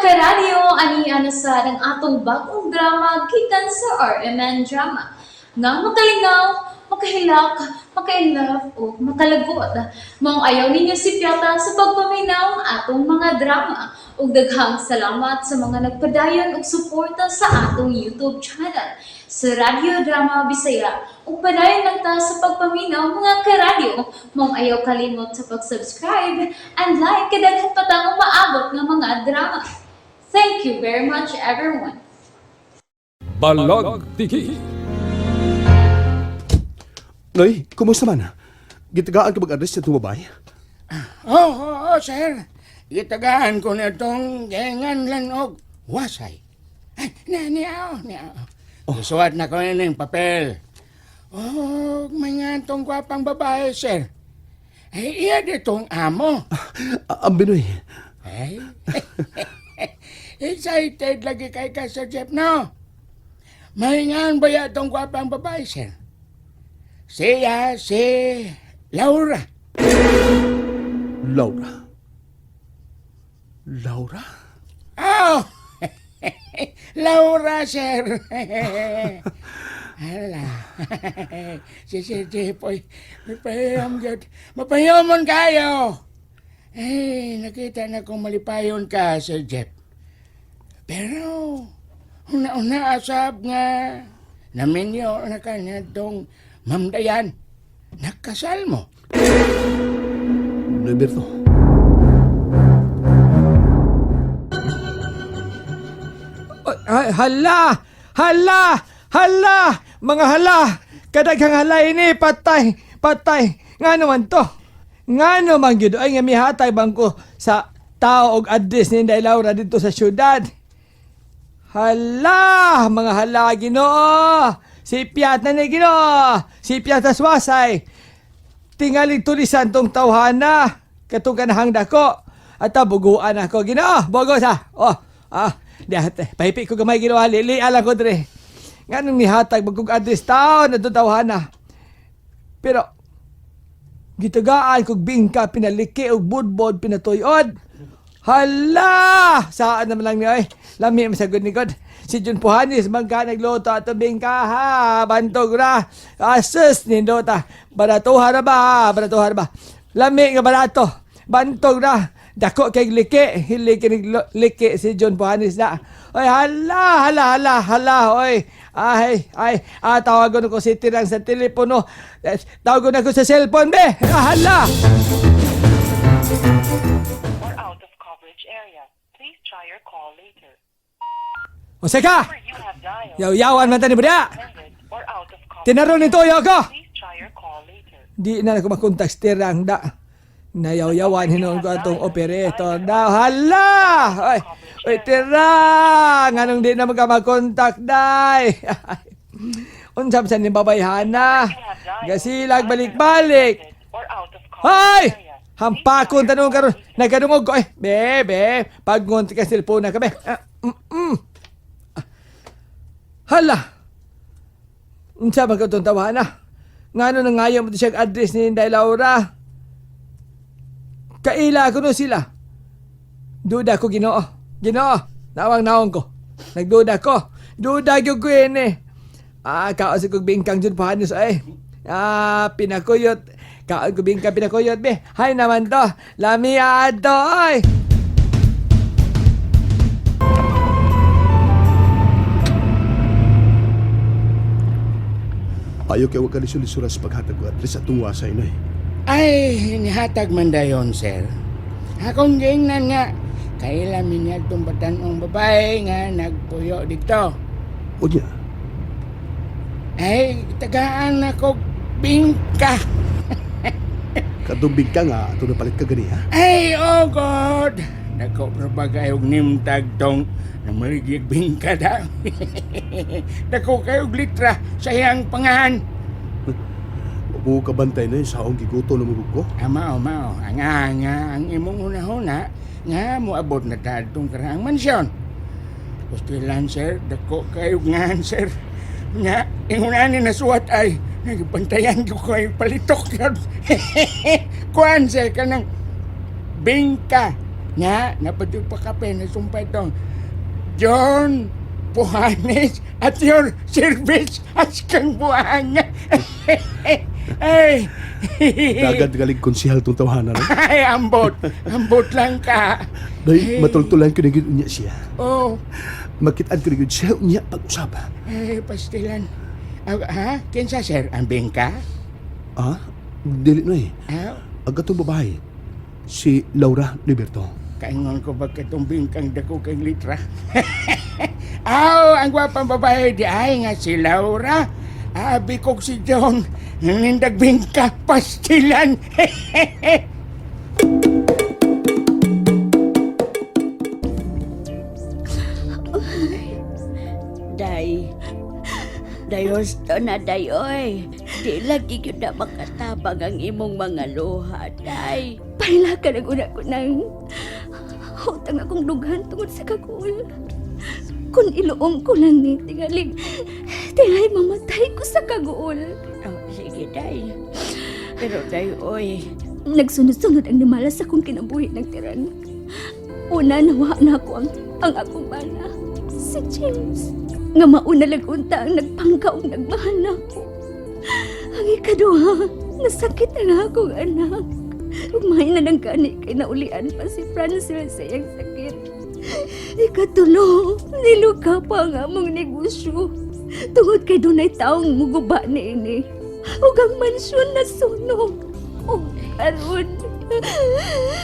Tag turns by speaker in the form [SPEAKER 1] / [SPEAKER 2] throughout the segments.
[SPEAKER 1] Karadyo, ani ana sa ang atong bagong drama gikan sa RMN Drama. Nga makalingaw, makahilak, makainlove o makalagot. Maong ayaw ninyo si Piata sa pagpaminaw ang atong mga drama. Ug daghang salamat sa mga nagpadayon og suporta sa atong YouTube channel sa Radyo Drama Bisaya. Ug padayon lang ta sa pagpaminaw, mga karadyo. Maong ayaw kalimot sa pag-subscribe and like kay daghan pa tang umaabot nga mga drama. Thank you very much, everyone.
[SPEAKER 2] Balagtiki.
[SPEAKER 3] Noy, kumusta man? Gitagaan ka mag-address sa itong babae?
[SPEAKER 4] Oo, oh, sir. Gitagaan ko na itong gengan lang og wasay. Ay, na, niya, niya. Oh. Isuwat na ko yung papel. Oh, may nga itong gwapang babae, sir. Ay, iya ditong amo.
[SPEAKER 3] Ah, ang Binoy.
[SPEAKER 4] Ay, excited lagi kay ka, Sir Jeff, no? May nga ba ya itong gwapang babae, sir? Siya, si Laura.
[SPEAKER 3] Laura. Laura?
[SPEAKER 4] Oh! Laura, sir. Hala. Si Sir Jepoy, mapahiyom gyud. Mapahiyomon kayo. Eh, nakita na kong malipayon ka, Sir Jeff. Pero, una-una asab nga, naminyo na ka niya tong Ma'am Dayan. Nakasal mo.
[SPEAKER 3] Noy Berto.
[SPEAKER 5] Ay, hala! Hala! Hala! Mga hala! Kadaghang hala ini, patay! Patay! Nga naman to? Nga naman gyud ay nga mihatay bangko sa tao og address ni Inday Laura dito sa syudad. Hala! Mga hala, Ginoo! Si Piat na ni Ginoo! Si Piat sa swasay! Tingaling tulisan tong tawhana! Katong kanahang dako! At buguan ako, Ginoo! Bugo sa! Oh! Ah! Di ate, pahipi ko gamay, Ginoo! Lili, alang ko dre! Nga nung nihatag magkong address taon na itong tawhana. Pero, gitagaan kog bingka, pinaliki og budbod, pinatuyod. Hala! Saan naman lang niya eh. Lami masagod ni God. Si Jun Puhanis, magka nagluto at bingka ha. Bantog ra. Asus, nindota. Baratuha ra ba? Baratuha ra ba? Lami nga barato. Bantog ra. Dako kay liki. Hili kinig liki si John Puhanis na. Oy, hala, hala, hala, hala, oy. Ay, ay, ah, tawagon ko si Tirang sa telepono. Eh, tawagon ako sa cellphone, be. Ah, hala!
[SPEAKER 6] Or out of coverage area. Please try your call later.
[SPEAKER 5] O seka!
[SPEAKER 6] Number you have dialed
[SPEAKER 5] Yaw-yawan man tani ba?
[SPEAKER 6] ended or out of coverage.
[SPEAKER 5] Tinaron nito yo ko.
[SPEAKER 6] Please try your call later.
[SPEAKER 5] Di na ako makontak si Tirang da. Nayaw-yawan hinuon ko atong operator daw. Hala! Oy, oy Tirang! Anong di na magka makontak day? Unsa sa ni babayhana?
[SPEAKER 6] You have dialed
[SPEAKER 5] Gasilag
[SPEAKER 6] either
[SPEAKER 5] balik-balik.
[SPEAKER 6] ended or out of coverage
[SPEAKER 5] Hoy!
[SPEAKER 6] area.
[SPEAKER 5] Hampakon tanong karon. Nagadungog ko. Eh, be, be. Pagunti ka cellphone na ka, be. Ah, mm. Ah. Hala! Unsa ba ka itong tawahan na? Ngano na ngayon mo siya address ni Inday Laura? Kaila ko no sila. Duda ko, Ginoo. Ginoo, nawang naong ko. Nagduda ko. Duda gyud ko yun eh. Ah, kaon sa kog bingkang jud pahanos ay. Ah, pinakuyot. Kaon ko bingkang pinakuyot be. Hay naman to. Lami ato ay.
[SPEAKER 3] Ayaw kay wag ka lisura sa paghatag ko address sa itong wasay, Noy.
[SPEAKER 4] Ay, nihatag man dayon, sir. Akong giingnan nga, kaila mi niya itong batanong babae nga nagpuyo dito.
[SPEAKER 3] O niya,
[SPEAKER 4] Ay, tagaan ako bingka.
[SPEAKER 3] katong bingka nga, ato napalit ka gani, ha?
[SPEAKER 4] Ay, oh God! Dako pero kayo nimtag tong namaligig bingka da. Dako kayo litra sa iyang pangahan.
[SPEAKER 3] Huwag ko kabantay na sa akong giguto na mugog ko.
[SPEAKER 4] Ama, mao, ang nga ang imong hunahuna nga moabot na tadtong karaang mansyon. Gusto lang, sir, dako kayo nga, sir. Nga, ingunanin na suwat ay, nagbantayan ko kayo palitok yun. Kuan, sir, kanang bingka. Nga, napadyo pa kape na sumpay tong John Puhanes at your service as kang buhanga. Ay.
[SPEAKER 3] Dagad galing konsihal tong tawhana no?
[SPEAKER 4] Ay, ambot. Ambot lang ka.
[SPEAKER 3] Day, matultulan ko na gyud unya siya.
[SPEAKER 4] Oh,
[SPEAKER 3] Makitaan ko na gyud siya unya pag-usap.
[SPEAKER 4] eh, pastilan. Ah, ha? Kinsa, sir? Ang bingka?
[SPEAKER 3] Ah? Dili na eh.
[SPEAKER 4] Ah,
[SPEAKER 3] Ang katong babae, si Laura Liberto.
[SPEAKER 4] Kaingon ko ba katong bingkang dako kang litra? Aw, ang gwapang babae di ay nga si Laura. Abi kog si John, nindag bingka pastilan.
[SPEAKER 2] Day. Day husto na day oy. Di lagi gyud na makatabang ang imong mga luha, day.
[SPEAKER 7] Paila ka nag una ko nang utang akong dughan tungod sa kaguol. Kung iluom ko lang ni tingali, tingali mamatay ko sa kaguol.
[SPEAKER 2] Oh, sige, day. Pero day oy,
[SPEAKER 7] Nagsunod-sunod ang nimalas sa akong kinabuhi ng tiran. Una, nawa na ako ang akong bana, si James. Nga mauna lang unta ang nagpangka og nagmahal na ako. Ang ikaduha, nasakit ang akong anak. Umay na lang gani kay naulian pa si Francel sa iyang sakit. Ikatulo, niluka pa ang among negosyo. Tungod kay dunay taong muguba ni ini. Ug ang mansyon na sunog. Ug karon.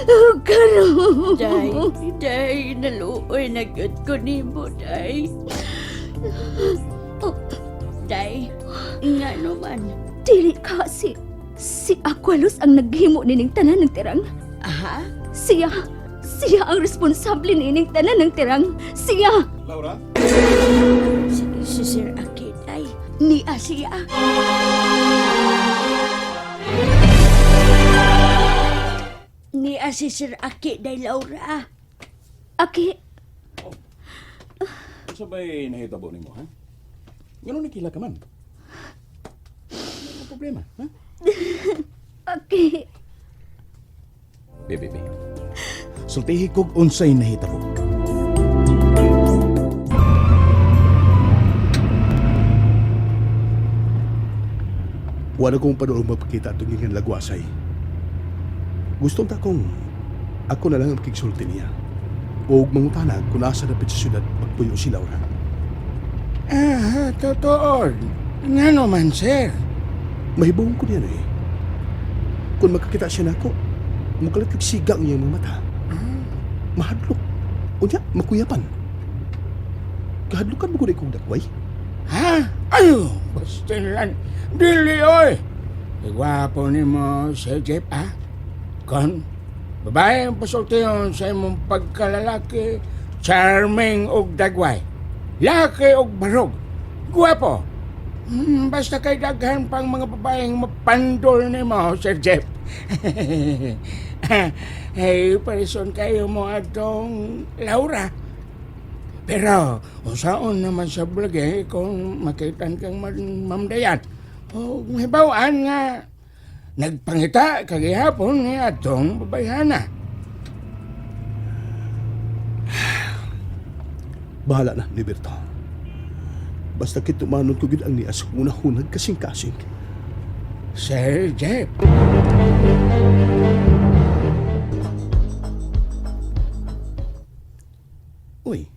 [SPEAKER 7] Ug karon.
[SPEAKER 2] Day, day, naluoy na gyud ko nimo, day. Day, ngano man?
[SPEAKER 7] Dili ka si Aqualos ang naghimo nining tanan ng tirang.
[SPEAKER 2] Aha?
[SPEAKER 7] Siya, siya ang responsable nining tanan ng tirang. Siya.
[SPEAKER 3] Laura?
[SPEAKER 2] Si Sir Aki, day. Niya siya. Niya si Sir Aki, day, Laura.
[SPEAKER 7] Aki,
[SPEAKER 8] Unsa ba'y nahitabo nimo, ha? Ngano nakila ka man? Ano problema, ha?
[SPEAKER 7] Aki,
[SPEAKER 8] Be, be, be. Sultihi kog unsay nahitabo.
[SPEAKER 3] Wala kong panuong mapakita atong gikan lagwasay. Gusto ta kong ako na lang ang makigsulti niya. O mangutana kung nasa dapit sa syudad pagpuyo si Laura.
[SPEAKER 4] Ah, totoo. Ngano man, sir?
[SPEAKER 3] Mahibong ko niya na eh. Kung makakita siya nako, mukalit kag siga ang iyang mga mata. Mahadlok. Unya, makuyapan. Kahadlokan mo ko na ikong dakway.
[SPEAKER 4] Ha? Ayo, pastilan. Dili, oy. Igwapo ni mo, Sir Jeff, ha? Kon, babae ang pasultiyon sa imong pagkalalaki, charming og dagway. Laki og barog. Gwapo. Basta kay daghan pang mga babaeng mapandol ni mo, Sir Jeff. Hey, parison kayo mo atong Laura. Pero, usaon naman sa vlog eh, kung makitan kang mamdayan. O hibawaan nga, nagpangita kagihapon ni atong babayhana.
[SPEAKER 3] Bahala na, Liberto. Basta kitumanon ko gid ang nias hunahunag kasing-kasing.
[SPEAKER 4] Sir Jeff.
[SPEAKER 8] Uy.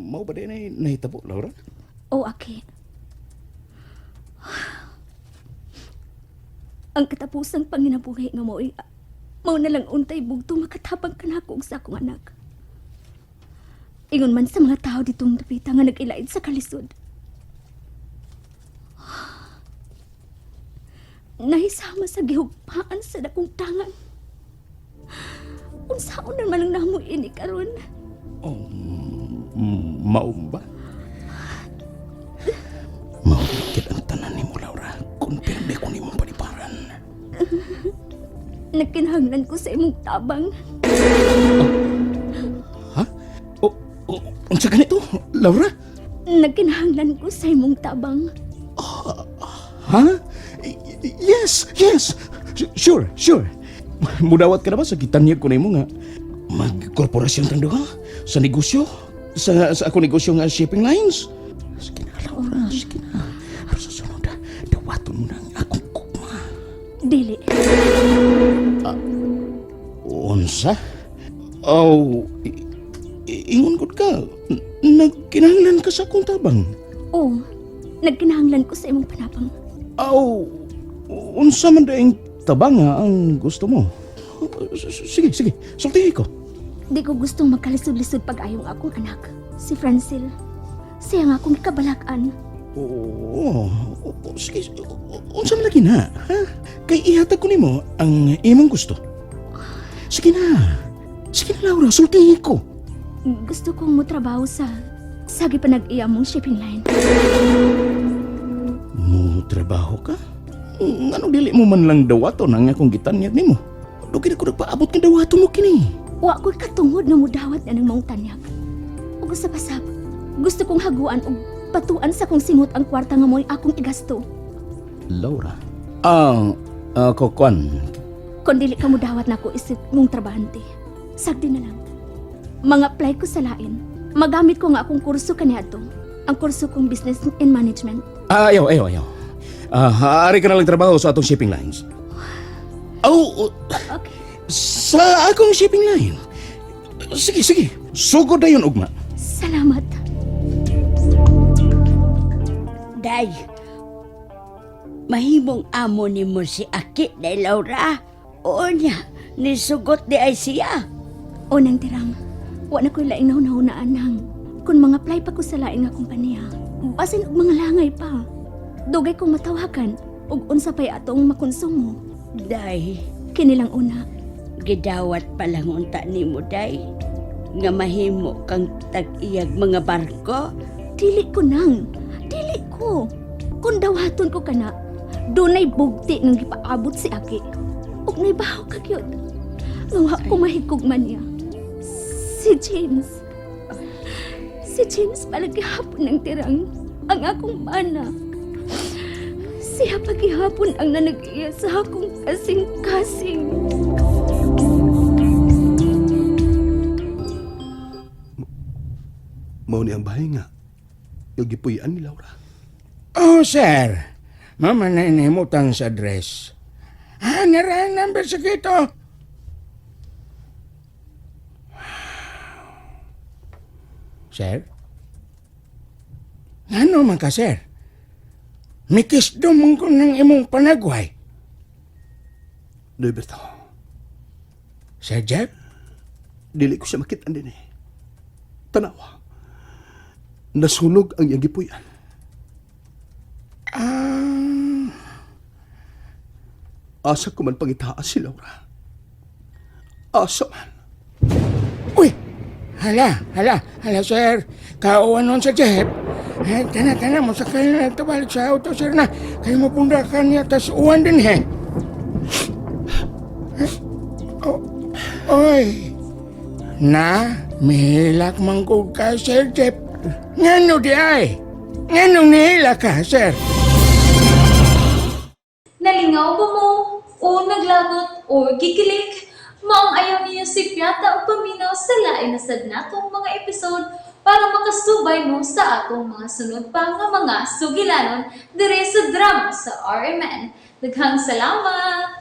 [SPEAKER 8] Mao ba din ay nahitabo, Laura?
[SPEAKER 7] Oh, Aki. Ang katapusang panginabuhi nga mo'y mao na lang untay bugto makatabang kanako og sa akong anak. Ingon man sa mga tao ditong dapita nga nag-ilaid sa kalisod. Nahisama sa gihugpaan sa dakong tangan. Unsaon naman ang namo ini karon?
[SPEAKER 8] Oh, mao ba? Mao gid ang tanan nimo, Laura. Kung pirmi ko nimong paliparan.
[SPEAKER 7] Nagkinahanglan ko sa imong tabang.
[SPEAKER 8] Ha? O, o, unsa ganito, Laura?
[SPEAKER 7] Nagkinahanglan ko sa imong tabang.
[SPEAKER 8] Ha? Yes, yes. Sure, sure. Mudawat ka na ba sa gitanyag ko nimo nga magkorporasyon tang duha sa negosyo sa ako negosyo nga shipping lines. Sige na, Laura, sige na. Aron sa sunod, dawaton mo na ang akong gugma.
[SPEAKER 7] Dili.
[SPEAKER 8] Unsa? Oh, ingon gud ka. Nagkinahanglan ka sa akong tabang.
[SPEAKER 7] Oo, nagkinahanglan ko sa imong panabang.
[SPEAKER 8] Aw, unsa man daing tabang nga ang gusto mo? Sige, sige. Sultihi ko.
[SPEAKER 7] Di ko gustong magkalisod-lisod pag-ayong akong anak, si Francel. Siya nga akong gikabalakan.
[SPEAKER 8] Oo, oo, sige. Unsa man lagi na, ha? Kay ihatag ko nimo ang imong gusto. Sige na. Sige na, Laura, sultihi ko.
[SPEAKER 7] Gusto kong motrabaho sa gipanag-iya mong shipping line.
[SPEAKER 8] Mo trabaho ka? Ngano dili mo man lang dawaton ang akong gitanyag nimo? Dugay na ko nagpaabot nga dawaton mo kini.
[SPEAKER 7] Wa ko'y katungod na mudawat na ng maong tanyag. Ug sa pasap, gusto kong haguan og patuan sa kong singot ang kwarta nga mo'y akong igasto.
[SPEAKER 8] Laura. Ah, kuan.
[SPEAKER 7] Kung dili ka mudawat nako isip mong trabahante. Sagdi na lang. Mga apply ko sa lain. Magamit ko nga akong kurso kaniadto. Ang kurso kong business and management.
[SPEAKER 8] Ah, ayaw, ayaw, ayaw. Ah, ari ka na lang trabaho sa atong shipping lines. Oh,
[SPEAKER 7] Okay.
[SPEAKER 8] sa akong shipping line. Sige, sige. Sugod na yun, ugma.
[SPEAKER 7] Salamat.
[SPEAKER 2] Day, mahimong amo nimo si Aki, Day Laura. Oo niya, nisugot di ay siya.
[SPEAKER 7] O nang tirang, wa na ko'y laing nahunahunaan nang kung mga apply pa ko sa laing nga kompanya. Basin og mga langay pa. Dugay kong matawagan og unsa pay atong makonsumo.
[SPEAKER 2] Day,
[SPEAKER 7] Kinilang una,
[SPEAKER 2] gidawat pa lang unta nimo, Day. Nga mahimo kang tag-iyag mga barko.
[SPEAKER 7] dili ko nang, dili ko. Kung dawaton ko kana, dunay bugti nga gipaabot si Aki. Ug naibaw ka gyud. Nga wa ko mahigugma niya. Si James. Si James pala gihapon ng tirang ang akong mana. Siya pagihapon ang nanag-iya sa akong kasing-kasing.
[SPEAKER 3] Mao ni ang bahay nga. Yung gipuy-an ni Laura.
[SPEAKER 4] Oh, sir. Mama na inahimutang sa address. Ah, nara ang number sa kito. Sir? Ano man ka, sir? Mikisdo man ko ng imong panagway.
[SPEAKER 3] Norberto,
[SPEAKER 4] Sir Jeff?
[SPEAKER 3] dili ko siya makitaan din eh. Tanawa. Nasunog ang iyang gipuy-an.
[SPEAKER 4] Ah,
[SPEAKER 3] Asa ko man pangitaa si Laura. Asa man.
[SPEAKER 4] Uy! Hala, hala, hala, sir. Kauan nun sa Jeff. Eh, tana, tana, masakay na ito balik sa auto, sir na. Kayo mapunda ka niya, tas uwan din, he. Eh, oh, oy. Na, mihilak man ko ka, Sir Jeff. Ngano di ay? Ngano nihilak ka, sir?
[SPEAKER 1] Nalingaw ba mo? O naglagot o gikilig? Maong ayaw niyo si Piata o paminaw sa lain na sad natong mga episode para makasubay mo sa atong mga sunod pa nga mga sugilanon dire sa drama sa RMN. Daghang salamat!